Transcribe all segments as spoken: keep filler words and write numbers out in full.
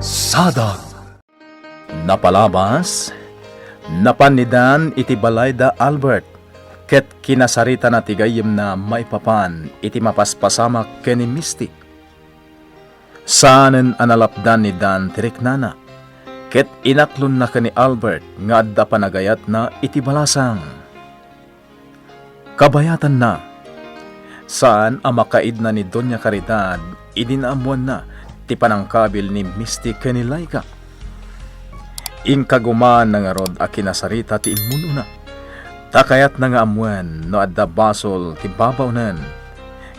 Sadag. Napalabas, napan ni Dan iti balay da Albert, ket kinasaritana ti gayyemna maipapan iti mapaspasamak ken ni Misty. Saanen a nalapdan ni Dan ti riknana, ket inaklonna ken ni Albert nga adda panagayatna iti balasang. Kabayatanna, saan a makaidna ni Doña Caridad idi naammoanna ti panangkabil ni Misty ken ni Laika. Inkagumaanna ngarud a kinasarita ti immun-una, ta kayatna nga ammoen no adda basol ti babaonen.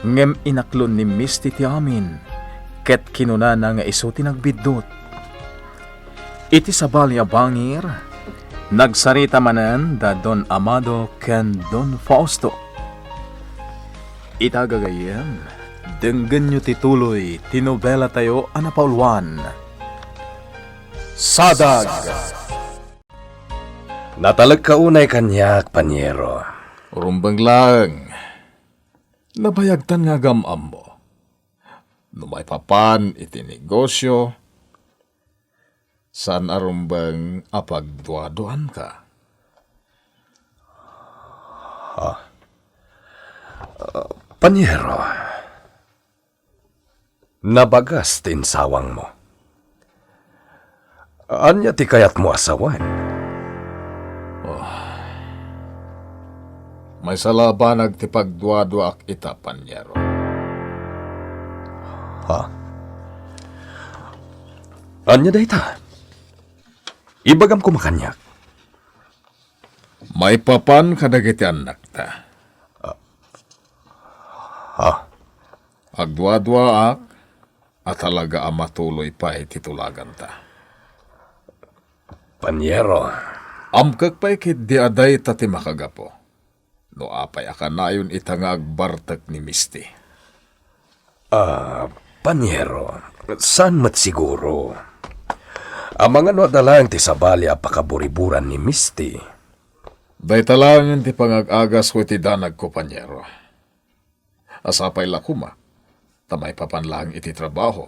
Ngem inaklon ni Misty ti amin, ket kinunana nga isu ti nagbiddut. Iti sabali a bangir, nagsarita manen da Don Amado ken Don Fausto. Ita gagayyem, denggenyo ti tuloy ti nobelatayo a napauluan, Sadag. Natalekka unay kaniak, panyero. Rumbeng laeng. Nabayagtan nga agam-ammo. No maipapan iti negosio, saan a rumbeng a pagduaduaanka. Ah. Ah, panyero, nabagas ti insawangmo. Ania ti kayatmo a sawen? Oh. Maysa la a banag ti pagduaduaak ita, panyero. Ha? Ania dayta? Ibagam koma kaniak. Maipapan kadagiti annakta. Ah. Ha? Agduaduaak a talaga a matuloy pay ti tulaganta. Panyero. Amkek pay ketdi a dayta ti makagapu. No apay a kanayon ita nga agbartek ni Misty? Ah, panyero, saan met siguro. Amangan no adda laeng ti sabali a pakaburiburan ni Misty. Dayta laengen ti pangag-agasko iti danagko, panyero. A sapay la koma, ta maipapan laeng iti trabaho,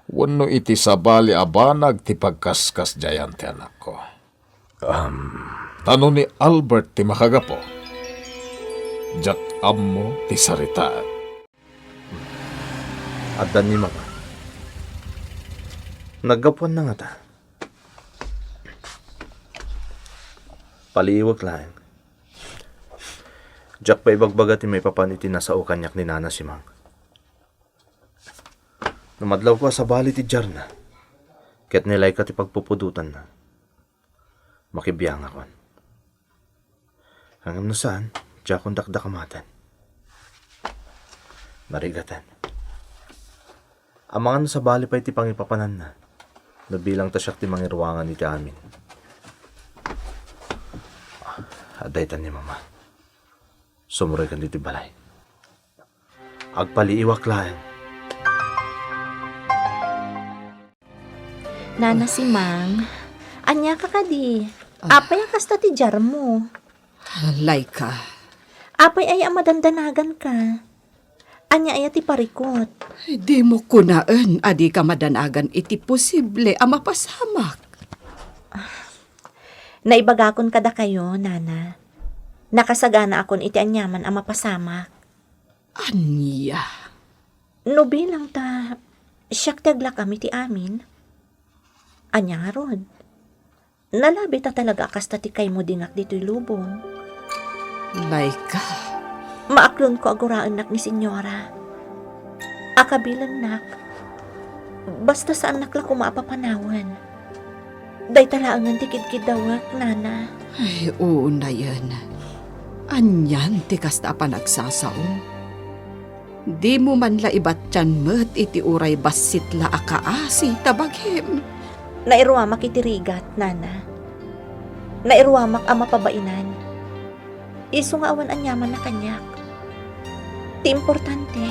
wenno iti sabali a banag ti pagkaskasdiayan ti anakko. Am. Ta no ni Albert ti makagapu, diak ammo ti saritaek. Adda ni Mama. Naggapuanna ngata. Paliiwek laeng. Diak pay ibagbaga ti maipapan iti nasao kaniak ni Nana Simang. No madlawko a sabali ti diarna, ket ni Laika ti pagpupudotanna, makibiangakon. Ngem no saan, diakon dakdakamaten. Narigaten. Amangan no sabali pay ti pangipapananna, no bilang ta siak ti mangiruangan iti amin. Adda itan ni Mama. Sumuroykan ditoy balay. Agpaliiwak laeng. Nana Simang, ania ka kadi? Ah. Apay a kasta ti diarmo? Laika. Apay aya a madandanaganka? Ania aya ti parikut? Dimo kunaen a dika madanagan iti posible a mapasamak. Naibagakon kadakayo, Nana. Nakasaganaakon iti aniaman a mapasamak. Ania? No bilang ta, siak ti aglakam iti amin. Ania ngarud? Nalabi ta talaga a kasta ti kaymo dingak ditoy lubong. Laika. Maaklonko a guraennak ni Senyora. Akabilennak. Basta saannak la koma a papanawen. Dayta laengen ti kidkiddawek, Nana. Ay, unayen. Anian ti kasta a panagsasao? Dimo man la ibatian met iti uray bassit la a kaasi ta bagim. Nairuamak iti rigat, Nana. Nairuamak a mapabainan. Isu nga awan aniaman a kaniak. Ti importante,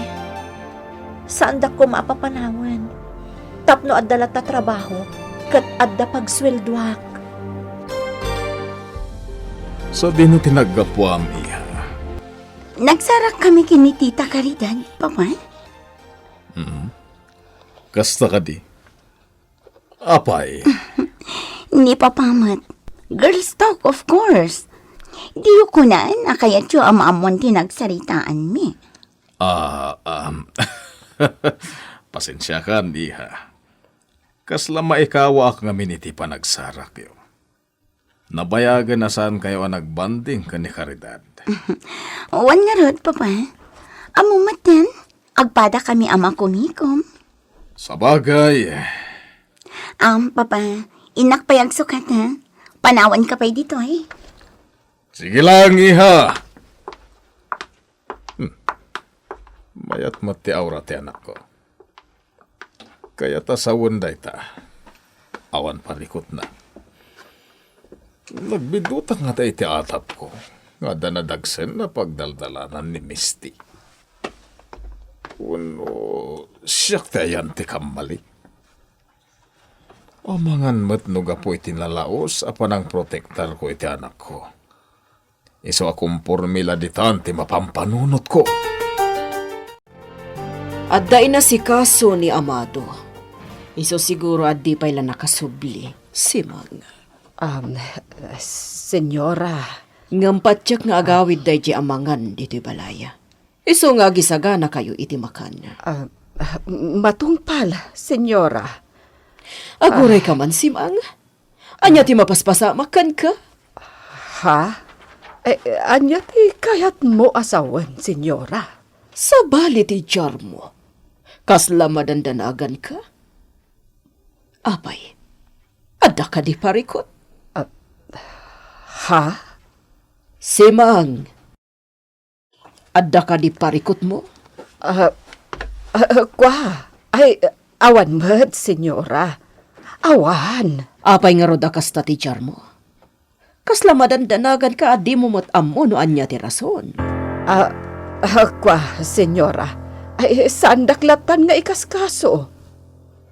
saandak koma a papanawen. Tapno adda latta trabahok ket adda pagsueldoak. Sadino ti naggapuam, iha? Nagsarakkami ken ni Tita Caridad, Papa. Mm. Kasta kadi? Apay? Ni Papa met. Girls talk, of course. Diyo kunan a kayatyo a maammoan ti nagsaritaanmi. Ah, um, pasensiakan, iha. Kasla maikawaak ngamin iti panagsarakyo. Nabayagen a saankayo a nagbanding ken ni Caridad. Wen ngarud, Papa. Ammo met, agpadakami a makumikom. Sabagay. Am, Papa, innak pay agsukat, ha? Panawanka pay ditoy. Sige lang, iha. Hmm. Mayat met ti aura ti anakko. Kayat a sawen dayta. Awan parikutna. Nagbidutak ngata iti atapko nga adda nadagsen a pagdaldalanan ni Misty. Wenno siak ti ayan ti kammali? Amangan met no gapu iti nalaus a panangprotektarko iti anakko. Isu a komporme la ditan ti mapampanunotko. Adda inasikaso ni Amado. Isu siguro a di pay la nakasubli, Simang. Um, Senyora. Ngem patiek nga agawid daydi amangan ditoy balay. Isu nga agisaganakayo iti makan. Ah, matungpal, Senyora. Agurayka man, Simang. Ania ti mapaspasamak kenka? Ha? Eh, ania ti kayatmo a sawen, Senyora? Sabali ti diarmo. Kasla madandanaganka? Apay, adda kadi parikut? Ah, ha? Simang, adda kadi parikutmo? Ah, ah, kua. Ay, awan met, Senyora. Awan. Apay ngarud a kasta ti diarmo? Kasla madandanaganka a dimo met ammo no ania ti rason? Ah, ah, kua, Senyora. Ay, saandak lattan nga ikaskaso.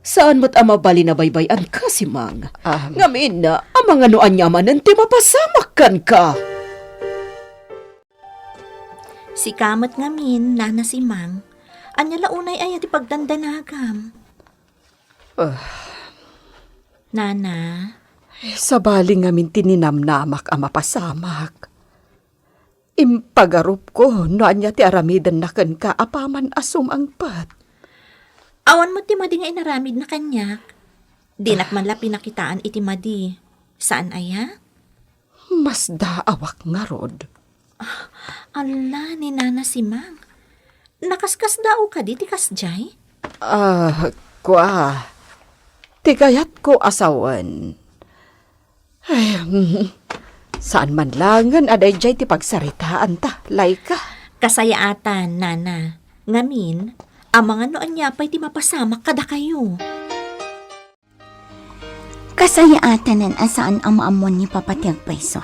Saan met a mabalin a baybay-anka, Simang. Ah. Ngamin, amangan no ania manen ti mapasamak kenka. Sika met ngamin, Nana Simang, ania la unay aya ti pagdandanagam? Ah. Nana? Eh, sabali ngamin ti ninamnamak a mapasamak. Impagarupko no ania ti aramidenna kenka apaman a sumangpet. Awan met ti madi nga inaramidna kaniak. Dinak man la pinakitaan iti madi. Saan aya? Masdaawak ngarud. Ah, ala, ni Nana Simang. Nakaskasdaaw kadi ti kasdiay? Ah, kua. Ti kayatko a sawen. Ay, mm, saan man langen a daydiay ti pagsaritaanta, Laika. Kasayaatan, Nana. Ngamin, amangan no ania pay ti mapasamak kadakayo. Kasayaatanan a saan a maammuan ni Papa ti agpayso.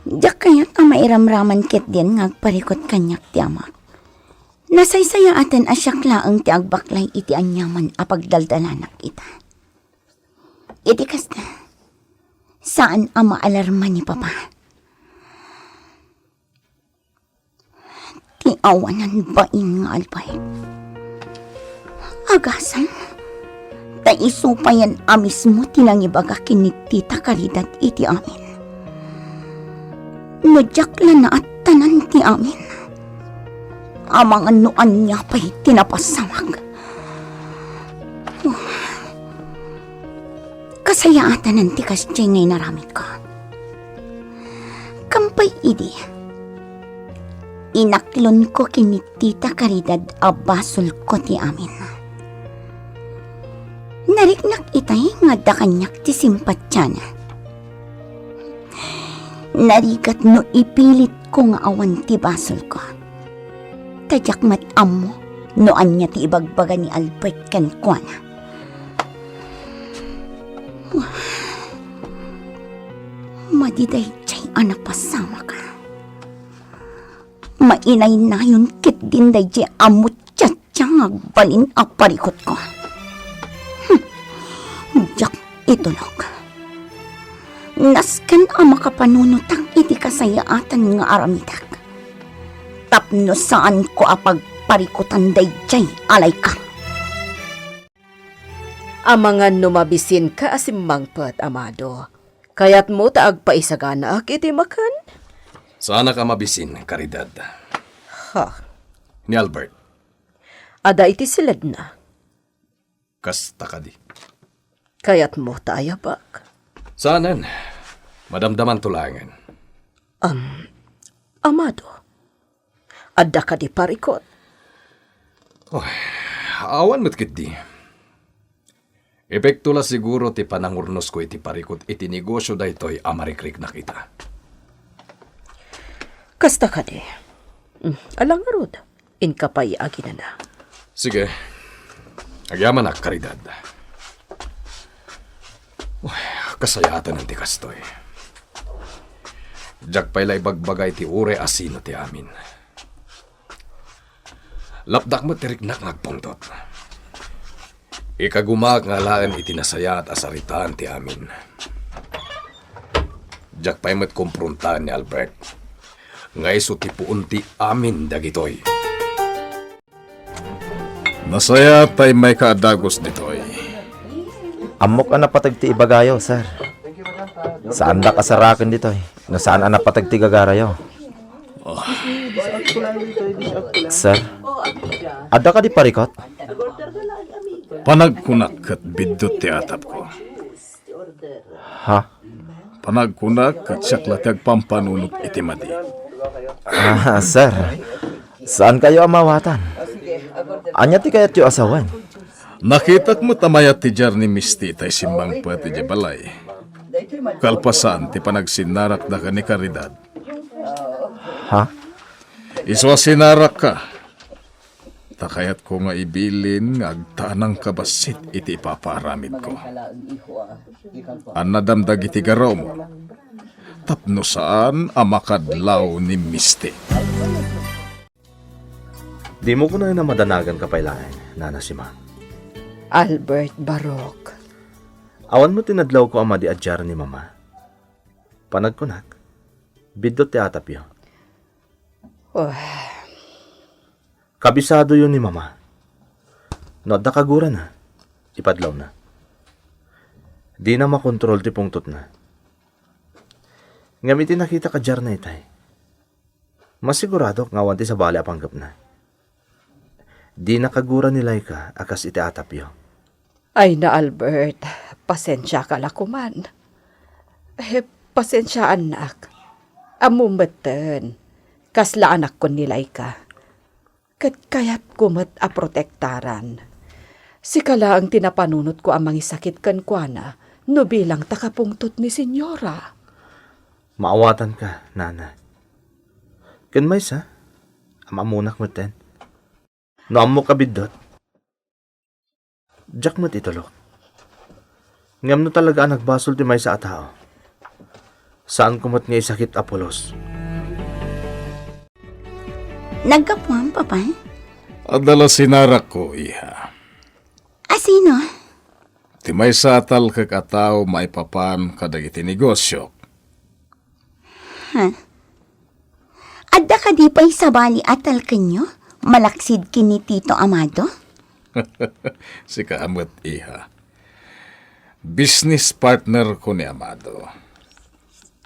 Diak kayat a mairamraman ketdin nga agparikut kaniak ti amak. Nasaysayaatan a siak laeng ti agbaklay iti aniaman a pagdaldalanak ita. Iti kasta, saan a maalarma ni Papa. Ti awanan bain nga alpaek. Agasem, ta isu payen a mismo ti nangibaga ken ni Tita Caridad iti amin. No diak la naattanan ti amin, amangan no ania pay ti napasamak. Kasayaatanan ti kasdiay nga inaramidko. Kampay idi, inaklonko ken ni Tita Caridad a basolko ti amin. Nariknak itay nga adda kaniak ti simpatiana. Narigat no ipilitko nga awan ti basolko. Ta diak met ammo no ania ti ibagbaga ni Albert kenkuana. Madi daydiay a napasamak. Mainaynayon ketdin daydiay a mutiatia nga agbalin a parikutko. Hmm. Diak itulok. Nasken a makapanunotak iti kasayaatan nga aramidek. Tapno saanko a pagparikutan daydiay a Laika. Amangan no mabisinka a simmangpet, Amado. Kayatmo ta agpaisaganaak iti makan? Saanak a mabisin, Caridad. Ha? Ni Albert. Adda iti siledna. Kasta kadi. Kayatmo ta ayabak? Saanen. Madamdamanto laengen. Am, Amado. Adda kadi parikut? Oh, awan met ketdi. Epekto la siguro ti panangurnosko iti parikut iti negosio daytoy a marikriknak ita. Kasta kadi. Mm, ala ngarud, inka pay aginana. Sige. Agyamanak, Caridad. Uy, kasayaatan ti kastoy. Diak pay la ibagbaga iti uray a sino ti amin. Lapdak met ti riknak nga agpungtot. Ikagumaak nga alaen iti nasayaat a saritaan ti amin. Diak pay met komprontaen ni Albert nga isu ti puon ti amin dagitoy. Nasayaat ta immayka a dagus ditoy. Ammok a napateg ti ibagayo, sir. Saandak a saraken ditoy no saan a napateg ti gagarayo. Sir, adda kadi parikut? Panagkunak ket biddut ti atapko. Ha? Panagkunak ket siak la ti agpampanunot iti madi. Ah, sir, saankayo a maawatan. Ania ti kayatyo a sawen? Nakitak met a mayat ti diar ni Misty tay simmangpet idiay balay. Kalpasan ti panagsinnarakda ken ni Caridad. Ha? Isu a sinarakka. Ta kayatko nga ibilin nga agtaanangka bassit iti ipapaaramidko. Annadam dagiti garawmo tapno saan a makadlaw ni Misty. Dimo kunaen a madanaganka pay laeng, Nana Sima. Albert Barok. Awan met ti nadlawko a madi a diar ni Mama. Panagkunak, biddut ti atapyo. Oh. Kabisadoyo ni Mama. No adda kagurana, ipadlawna. Dina makontrol ti pungtotna. Ngem iti nakitak a diarna itay, masiguradok nga awan ti sabali a panggepna. Dina kagura ni Laika a kas iti atapyo. Ay na, Albert, pasensiaka la koman. Eh, pasensiaannak. Ammom metten, kasla anakkon ni Laika. Ket kayatko met a protektaran. Sika laeng ti napanunotko a mangisakit kenkuana no bilang takapungtot ni Senyora. Maawatanka, Nana. Ken maysa, am-ammonak metten. No ammok a biddut, diak met itulok. Ngem no talaga a nagbasol ti maysa a tao, saanko met nga isakit a pulos. Naggapuam, Papa? Adda la sinarakko, iha. A sino? Ti maysa a talkek a tao maipapan kadagiti negosiok. Ha? Adda kadi pay sabali a talkenyo malaksid ken ni Tito Amado? Sika met, iha. Business partner ko ni Amado.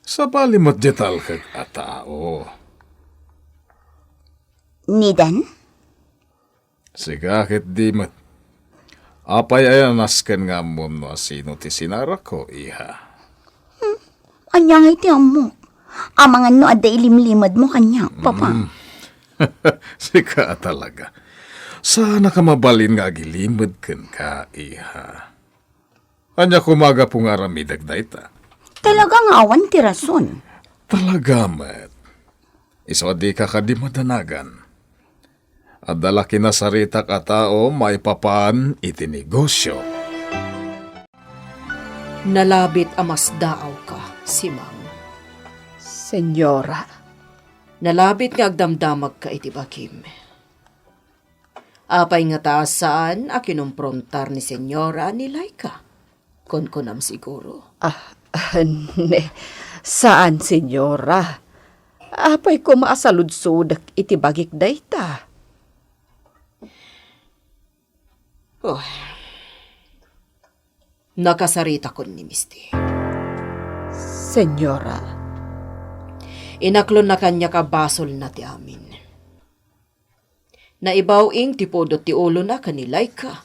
Sabali met diay talkek a tao. Ni Dan? Sika ket di met. Apay aya nasken nga ammom no asino ti sinarakko, iha? Hmm, ania ngay ti ammok? Amangan no adda ilimlimedmo kaniak, Papa. Mm. Sika a talaga. Saanak a mabalin nga agilimed kenka, iha. Ania koma a gapu nga aramidek dayta? Talaga nga awan ti rason. Talaga met. Isu a dika kadi madanagan. Adda la kinasaritak a tao maipapan iti negosio. Nalabit a masdaawka, Simang. Senyora. Nalabit nga agdamdamagka iti bagim. Apay ngata a saan a kinomprontar ni Senyora ni Laika? Kunkunam siguro. Ah, ne, saan, Senyora. Apay koma a saludsodek iti bagik dayta? Oh. Nakasaritakon ni Misty. Senyora. Inaklonna kaniak a basolna ti amin. Naibaw-ing ti pudot ti ulona ken ni Laika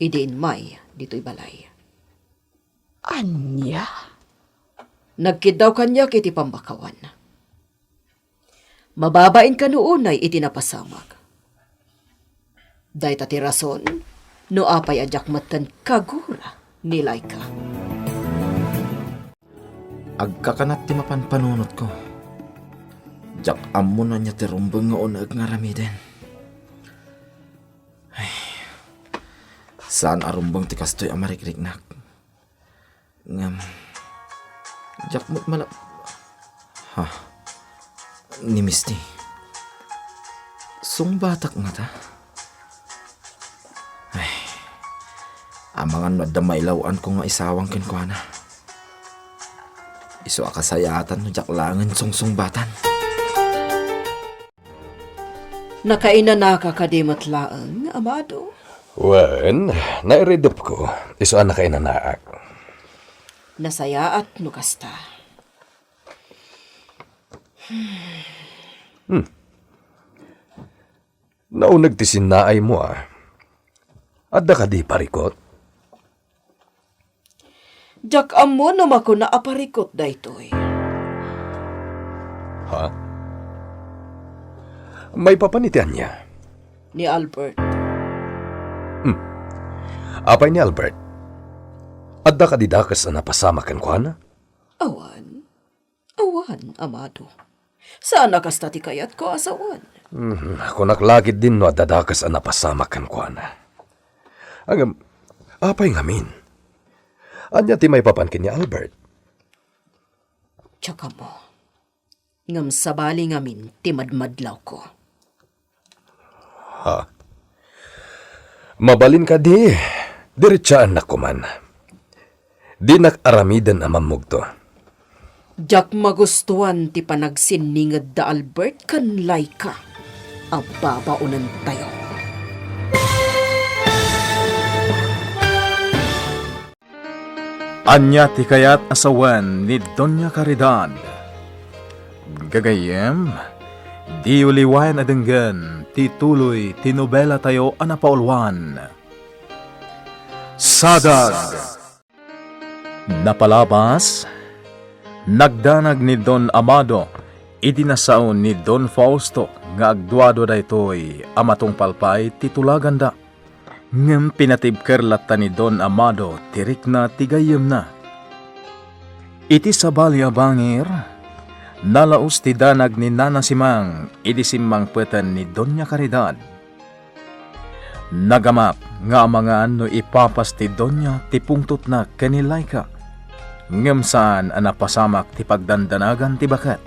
idi immay ditoy balay. Ania? Nagkiddaw kaniak iti pammakawan. Mababain kano unay iti napasamak. Dayta ti rason no apay a diak metten kagura ni Laika. Agkakanat ti mapan panunotko. Diak ammo no ania ti rumbeng nga unaek nga aramiden. Ay, saan a rumbeng ti kastoy a marikriknak. Ngem, diak met mala-, ha? Ni Misty. Sungbatak ngata? Ay, amangan no adda mailaw-anko nga isawang kenkuana. Isu a kasayaatan no diak laengen sungsungbatan. Nakainanaka kadi met laeng, Amado? Wen, nairidepko. Isu a nakainanaak. Nasayaat no kasta. Hmm. Nauneg ti sinnaaymo, a. Adda kadi parikut? Diak ammo no makuna a parikut daytoy. Ha? Maipapan iti ania? Ni Albert. Hmm. Apay ni Albert? Adda kadi dakes a napasamak kenkuana? Awan. Awan, Amado. Saan a kasta ti kayatko a sawen. Mhm, kunak la ketdin no adda dakes a napasamak kenkuana. Ngem, apay ngamin? Ania ti maipapan ken ni Albert? Diak ammo. Ngem sabali ngamin ti madmadlawko. Ha? Mabalin kadi, diretsaennak koman. Dinak aramiden a mammugto. Diak magustuan ti panagsinninged da Albert ken Laika a babaonentayo. Ania ti kayat a sawen ni Doña Caridad? Gagayyem, diyo liwayan a denggen ti tuloy ti nobelatayo a napauluan, Sadag. Napalabas, nagdanag ni Don Amado idi nasao ni Don Fausto nga agduadua daytoy a matungpal pay ti tulaganda. Ngem pinatibker latta ni Don Amado ti rikna ti gayyemna. Iti sabali a bangir, nalaus ti danag ni Nana Simang idi simmangpeten ni Doña Caridad. Nagamak nga amangan no ipapas ti Doña ti pungtotna ken ni Laika, ngem saan a napasamak ti pagdandanagan ti baket.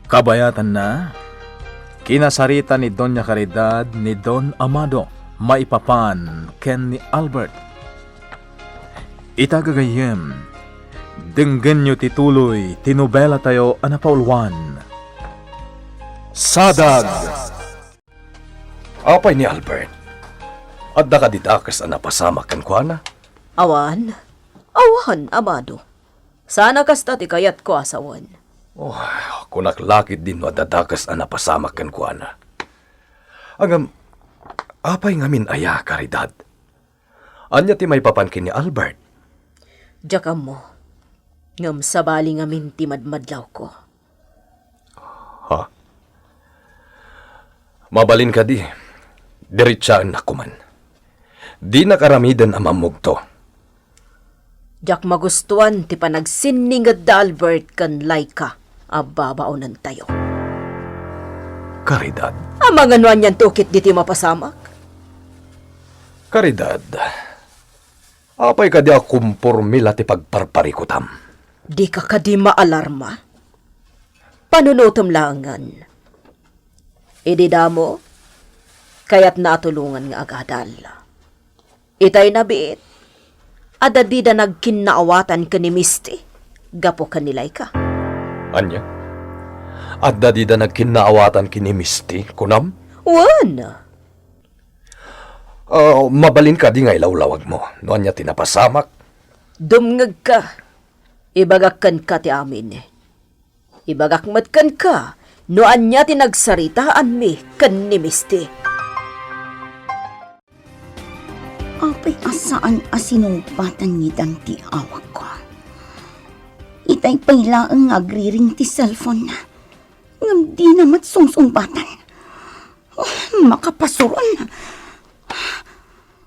Kabayatanna, kinasarita ni Doña Caridad ni Don Amado maipapan ken ni Albert. Ita gagayyem, denggenyo ti tuloy ti nobelatayo a napauluan, Sadag. Apay ni Albert? Adda kadi dakes a napasamak kenkuana? Awan. Awan, Amado. Saan a kasta ti kayatko a sawen. Oh, kunak la ketdin no adda dakes a napasamak kenkuana. Ngem, apay ngamin aya, Caridad? Ania ti maipapan ken ni Albert? Diak ammo. Ngem sabali ngamin ti madmadlawko. Ha? Mabalin kadi, diretsaennak koman. Dinak aramiden a mammugto. Diak magustuan ti panagsinninged da Albert ken Laika a babaonentayo. Caridad. Amangan no anian ti ukit ditoy mapasamak? Caridad, apay kadi a komporme la ti pagparparikutam? Dika kadi maalarma? Panunotem laengen. Idi damo, kayatna a tulongan nga agadal. Itay nabiit, adda dida nagkinnaawatan ken ni Misty, gapu ken ni Laika. Ania? Adda dida nagkinnaawatan ken ni Misty, kunam? Wen! Ah, mabalin kadi nga ilawlawagmo no ania ti napasamak? Dumngegka. Ibagak kenka ti amin. Ibagak met kenka no ania ti nagsaritaanmi ken ni Misty. Apay a saan a sinungbatan ni Dan ti awagko? Itay pay laeng nga agriring ti cellphone-na. Ngem dina met sungsungbatan. Oh, makapasuron.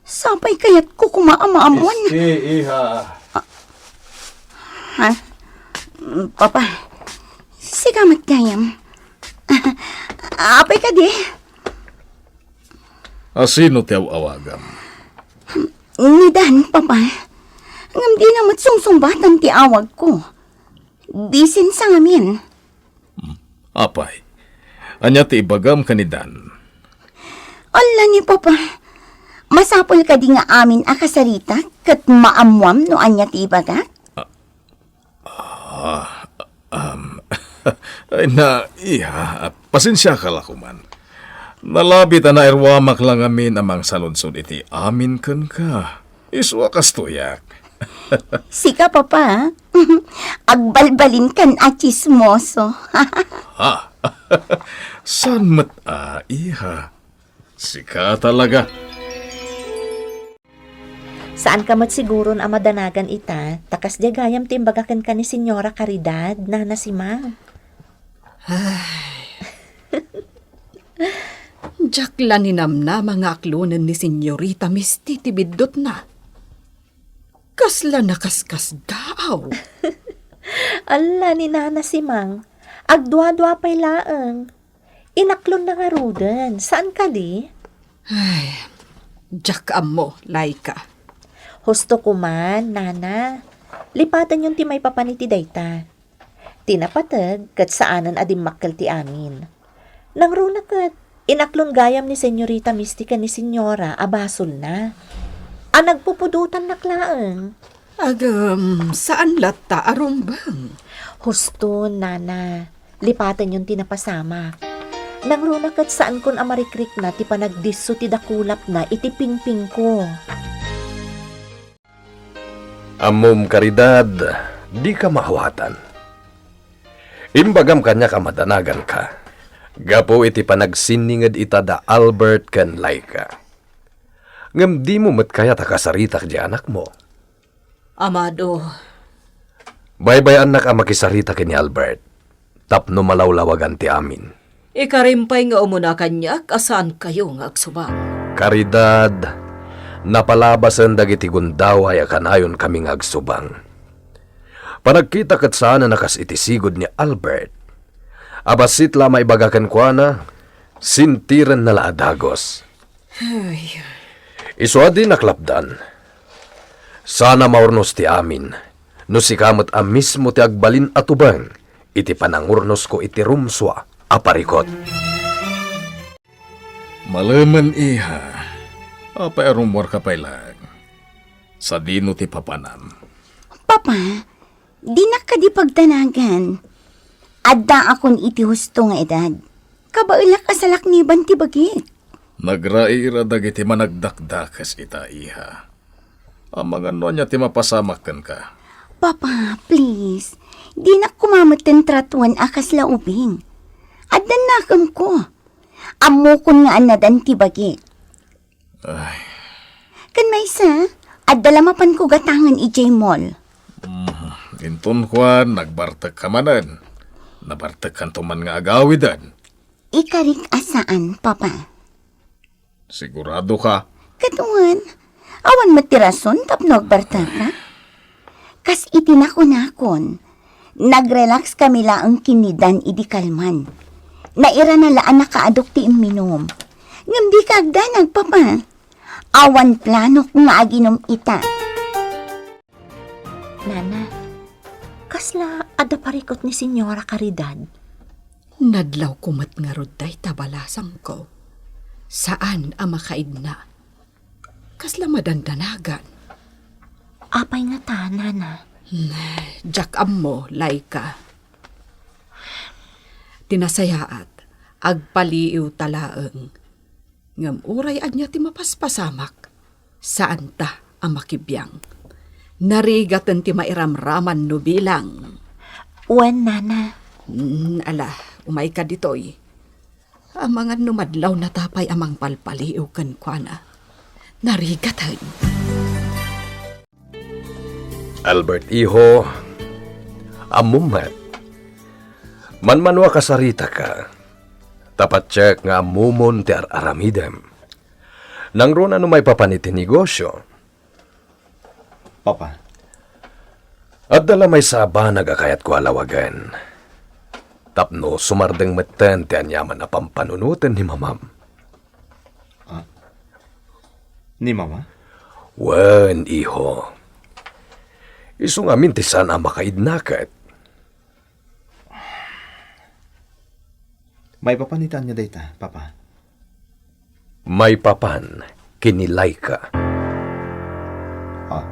Sapay kayatko koma a maammoan. Misty, iha. Ha? Papa, sika met gayam. Apay kadi? A sino ti aw-awagam? Ni Dan, Papa. Ngem dina met sungsungbatan ti awagko. Bisin sa ngamin. Hmm. Apay, ania ti ibagam ken ni Dan? Ala ni Papa, masapul kadi nga amin a kasaritak ket maammoam no ania ti ibagak? Ah, um, ay na, iha, pasensiaka la koman. Nalabit a nairwamak la ngamin a mangsaludsod iti amin kenka. Isu a kastoyak. Sika, Papa, agbalbalinkan a tsismoso. Ha? Saan met a, iha? Sika talaga. Saanka met siguron a madanagan ita, ta kasdiay gayam ti imbaga kenka ni Señora Caridad, Nana Simang. Ay. Diak la ninamnama nga aklonen ni Señorita Misty ti biddutna. Kasla nakaskasdaaw. Ala ni Nana Simang, agduadua pay laeng. Inaklonna ngaruden, saan kadi? Ay, diak ammo, Laika. Husto koman, Nana. Lipatenyon ti maipapan iti dayta. Ti napateg ket saanen a dimmakkel ti amin. Nangruna ket, inaklon gayam ni Señorita Misty ken ni Señora a basolna. A nagpupudotannak laeng. Agem, saan latta a rumbeng? Husto, Nana. Lipatenyon ti napasamak. Nangruna ket saankon a marikrikna ti panagdisso ti dakulapna iti pingpingko. Ammom, Caridad, dika maawatan. Imbagam kaniak a madanaganka gapu iti panagsinninged ita da Albert ken Laika. Ngem dimo met kayat a kasaritak ti anakmo. Amado. Baybay-annak a makisarita ken ni Albert tapno malawlawagan ti amin. Ikarim pay nga umuna kaniak a saankayo nga agsubang. Caridad, napalabasen dagiti gundaway a kanayonkami nga agsubang. Panagkita ket saanen a kas iti sigud ni Albert. A bassit la a maibaga kenkuana, sintirenna la a dagus. Ay. Isu a dinak lapdan. Sana maurnos ti amin, no sika met a mismo ti agbalin a tubeng iti panangurnosko iti rumsua a parikut. Malemen, iha. Apay a rummuarka pay laeng? Sadino ti papanam? Papa, dinak kadi pagdanagan. Addaakon iti husto nga edad. Kabaelak a salakniban ti bagik. Nagraira dagiti managdakdakes ita, iha. Amangan no ania ti mapasamak kenka. Papa, please. Dinak koma metten tratuen a kasla ubing. Addan nakemko. Ammokon nga annadan ti bagik. Ay. Ken maysa, adda la mapanko gatangen idiay mall. Mm, inton kuan, nagbartekka manen. Nabartekkanto man nga agawiden. Ikarik a saan, Papa. Sigurado ka? Ket wen, awan met ti rason tapno agbartekka. Kas iti nakunakon, nag-relax kami laeng ken ni Dan idi kalman. Nairana la a nakaaduk ti imminum. Ngem dika agdanag, Papa. Awan planok nga aginum ita. Nana, kasla adda parikut ni Señora Caridad? Nadlawko met ngarud dayta balasangko. Saan a makaidna. Kasla madandanagan. Apay ngata, Nana? Hmm, diak ammo, Laika. Ti nasayaat, agpaliiwta laeng. Ngem uray ania ti mapaspasamak, saanta a makibiang. Narigaten ti mairamraman no bilang. Wen, Nana. Hmm, ala, umayka ditoy. Amangan no madlawna ta pay a mangpalpaliw kenkuana. Narigaten. Albert, iho, ammom met. Manmano a kasaritaka, ta patiek nga ammomon ti ar-aramidem. Nangruna no maipapan iti negosio. Papa. Adda la maysa a banag a kayatko a lawagen. Tapno sumardeng metten ti aniaman a pampanunoten ni mamam. Ah? Ni Mama? Wen, iho. Isu ngamin ti saan a makaidnaket. Maipapan iti ania dayta, Papa? Maipapan ken ni Laika. Ah.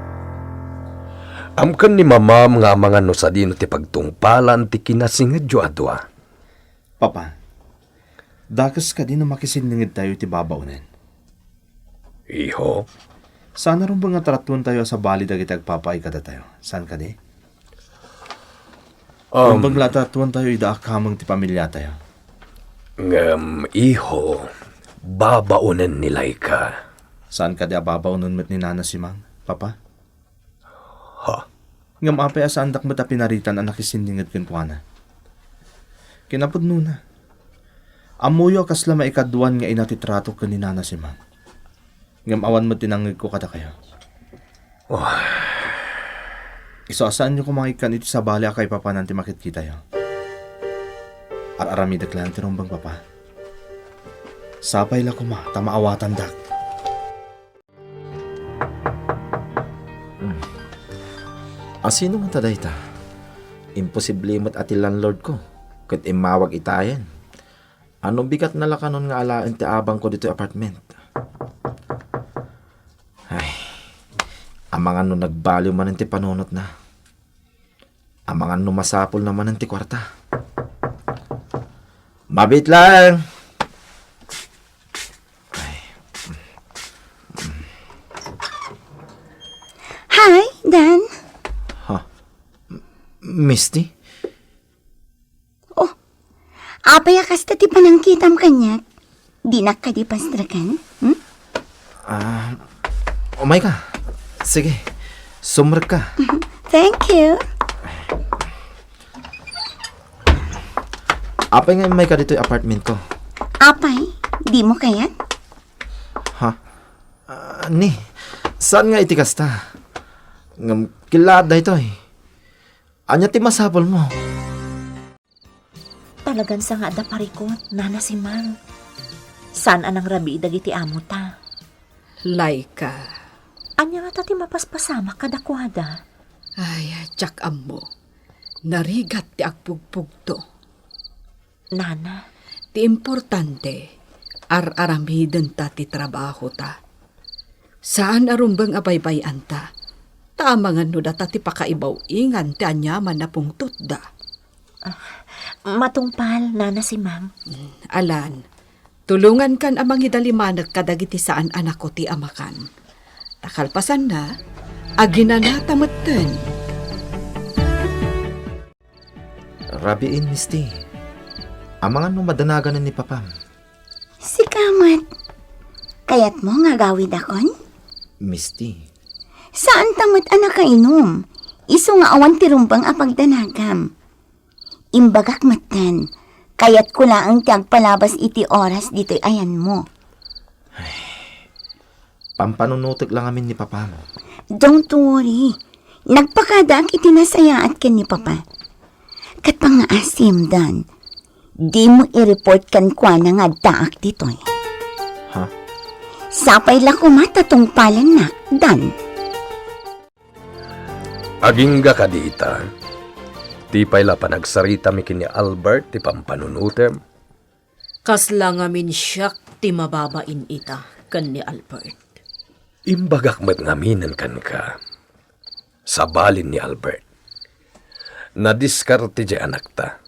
Amken ni Mamam nga amangan no sadino ti pagtungpalan ti kinasingedyo a dua. Papa, dakes kadi no makisinningedtayo iti babaonen? Iho? Saan a rumbeng nga tratuentayo a sabali dagiti agpapaay kadatayo. Saan kadi? Um, rumbeng la a tratuentayo ida a kameng ti pamiliatayo. Ngem, iho, babaonen ni Laika. Saan kadi a babaonen met ni Nana Simang, Papa? Ha? Ngem apay a saandak met a pinaritan a nakisinninged kenkuana? Kinapudnona, ammoyo a kasla maikaduan nga ina ti tratok ken ni Nana Simang. Ngem awan met ti nangngegko kadakayo. Oh. Isu a saanyo koma nga ikkan iti sabali a kaipapanan ti makitkitayo. Ar-aramidek laeng ti rumbeng, Papa. Sapay la koma ta maawatandak. Hmm. Asino ngata dayta? Imposible met a ti landlordko ket immawag itayen. Ano bigatna la kanon nga alaen ti abangko ditoy apartment? Ay, amangan no nagbaliw manen ti panunotna. Amangan no masapulna manen ti kuarta. Mabit lang! Ay. Hi, Dan. Ha? M-, Misty? Oh, apay a kasta ti panangkitam kaniak? Dinak kadi pastreken? Hmm? Ah, umayka. Sige, sumrekka. Thank you. Apay nga immayka ditoy apartmentko? Apay, dimo kayat? Ha? Ah, ni, saan nga iti kasta? Ngem, killaat daytoy. Ania ti masapulmo? Talagan sa nga adda parikut, Nana Simang. Saan a nangrabii dagiti amota. Laika. Ania ngata ti mapaspasamak kadakuada? Ay, diak ammo. Narigat ti agpugpugto. Nana. Ti importante, ar-aramidenta ti trabahota. Saan a rumbeng a baybay-anta, ta amangan no data ti pakaibaw-ingan ti aniaman a pungtotda. Ah, matungpal, Nana Simang. Mm, alan, tulongankan a mangidalimanek kadagiti saan a nakuti a makan. Ta kalpasanna, aginanata metten. Rabiin, Misty. Amangan no madanaganen ni Papam. Sika met. Kayatmo nga agawidakon? Misty. Saanta met a nakainom. Isu nga awan ti rumbeng a pagdanagam. Imbagak metten, kayatko laeng ti agpalabas iti oras ditoy ayanmo. Pampanunotek la ngamin ni Papam. Don't worry. Nagpakadaak iti nasayaat ken ni Papa. Ket pangngaasim, Dan, dimo i-report kenkuana nga addaak ditoy. Ha? Sapay la koma ta tungpalennak, Dan. Agingga kadi ita, ti pay la panagsarita mi ken ni Albert ti pampanunotem. Kasla ngamin siak ti mababain ita ken ni Albert. Imbagak met ngaminen kenka, sabalin ni Albert. Nadiskarte diay anakta.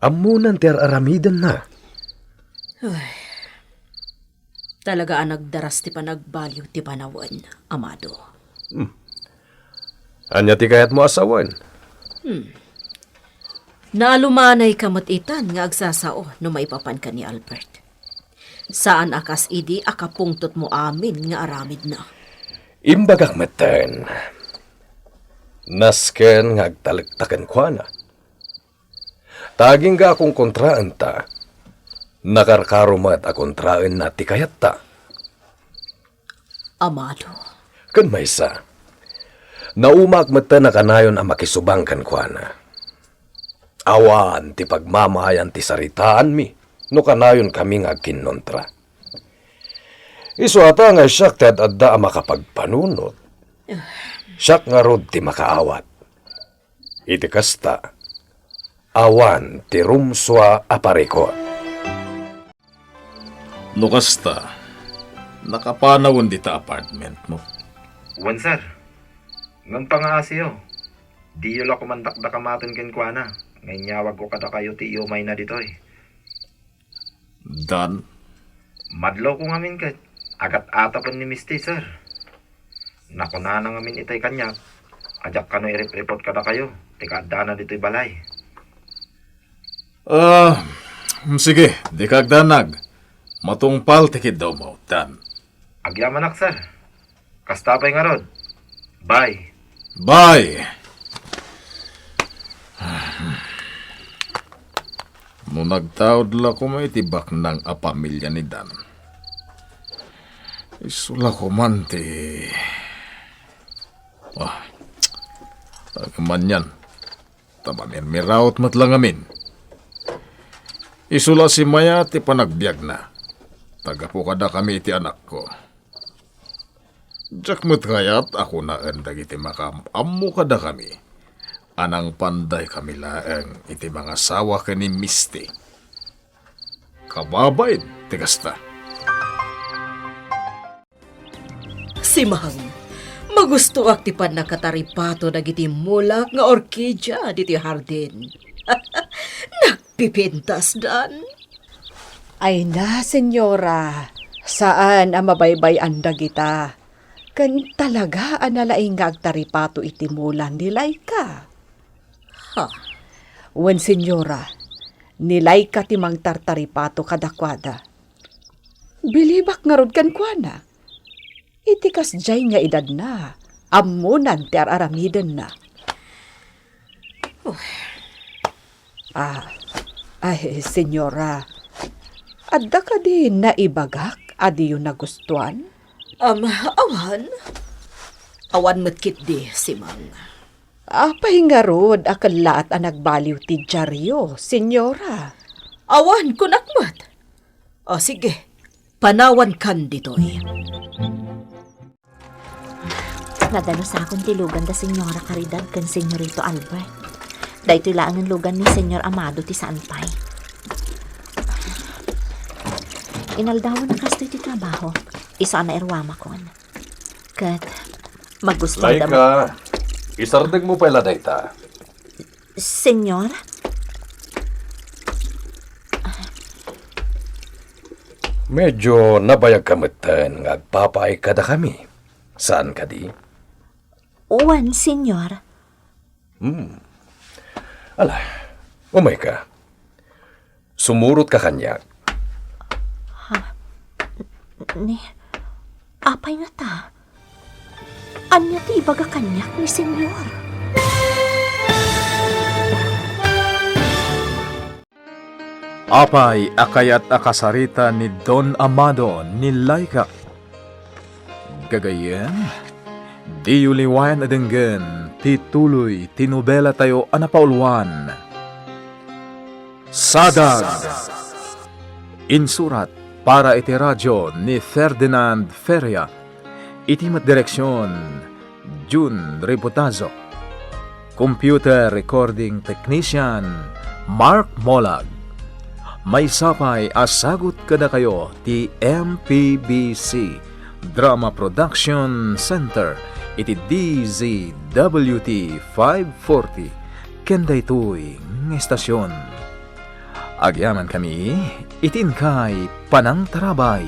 Ammonan ti ar-aramidenna. Ay. Talaga a nagdaras ti panagbaliw ti panawen, Amado. Hmm. Ania ti kayatmo a sawen? Hmm. Naalumanayka met itan nga agsasao no maipapanka ni Albert. Saan a kas idi a kapungtotmo amin nga aramidna. Imbagak metten, nasken nga agtalekta kenkuana. Ta agingga a konkontraenta, nakarkaro met a kontraenna ti kayatta. Amado. Ken maysa, naumaak metten a kanayon a makisubang kenkuana. Awan ti pagmamaayan ti saritaanmi no kanayonkami nga agkinnontra. Isu ata nga siak ti ad-adda a makapagpanunot. Siak ngarud ti makaawat. Iti kasta, awan ti rumsua a parikut. No kasta, nakapanawen dita apartmentmo? Wen, sir. Ngem pangaasiyo, diyo la koman dakdakamaten kenkuana nga inyawagko kadakayo ti iyumayna ditoy. Dan? Madlawko ngamin ket agat-atapen ni Misti, sir. Nakunana ngamin itay kaniak a diak kano irip-ripot kadakayo ti kaaddana ditoy balay. Ah, mm, sige, dika agdanag. Matungpal ti kiddawmo, Dan. Agyamanak, sir. Kasta pay ngarud. Bye. Bye. No nagtaud la koma iti baknang a pamilia ni Dan, isu la koman ti, ah, ania man yan. Ta mamirmiraot met la ngamin. Isu la simaya ti panagbiagna. Ta gapu kadakami iti anakko. Diak met kayat a kunaen dagiti makaam-ammo kadakami a nangpandaykami laeng iti mangasawa ken ni Misti. Kababain ti kasta. Simang, magustoak ti pannakataripato dagiti mulak nga orkidia ditoy hardin. Nagpipintas, Dan. Ay na, senyora, saan a mabaybay-an dagita. Ken talaga a nalaing nga agtaripato iti mula ni Laika. Ha? Wen, senyora, ni Laika ti mangtartaripato kadakuada. Bilibak ngarud kenkuana. Iti kasdiay nga edadna, ammonan ti ar-aramidenna. Oh. Ah, ay, senyora, adda kadi naibagak a diyo nagustuan? Am, awan. Awan met ketdi, Simang. Apay ngarud a kellaat a nagbaliw ti diario, senyora? Awan, kunak met. O, sige, panawankan ditoy. Nadalusakon ti lugan da Senyora Caridad ken Senyorito Albert. Daytoy laengen lugan ni Senyor Amado ti saan pay. Inaldawen a kastoy ti trabaho. Isu a nairuamakon. Ket magusto da Laika, isardegmo pay la dayta. Senyor? Medyo nabayagka metten nga agpapaay kadakami. Saan kadi? Wen, Senyor. Hmm. Ala, umayka. Sumurotka kaniak. Ha? Ni, apay ngata? Ania ti ibaga kaniak ni Senyor? Apay a kayat a kasarita ni Don Amado ni Laika? Gagayyem, diyo liwayan a denggen ti tuloy ti nobelatayo a napauluan, Sadag. Insurat para iti radio ni Ferdinand Feria. Iti met direksion, Jun Ributazo. Computer recording technician, Mark Molag. Maysa pay a sagut kadakayo ti M P B C Drama Production Center iti D Z W T five forty ken daytoy nga estasion. Agyamankami iti inkay panangtarabay.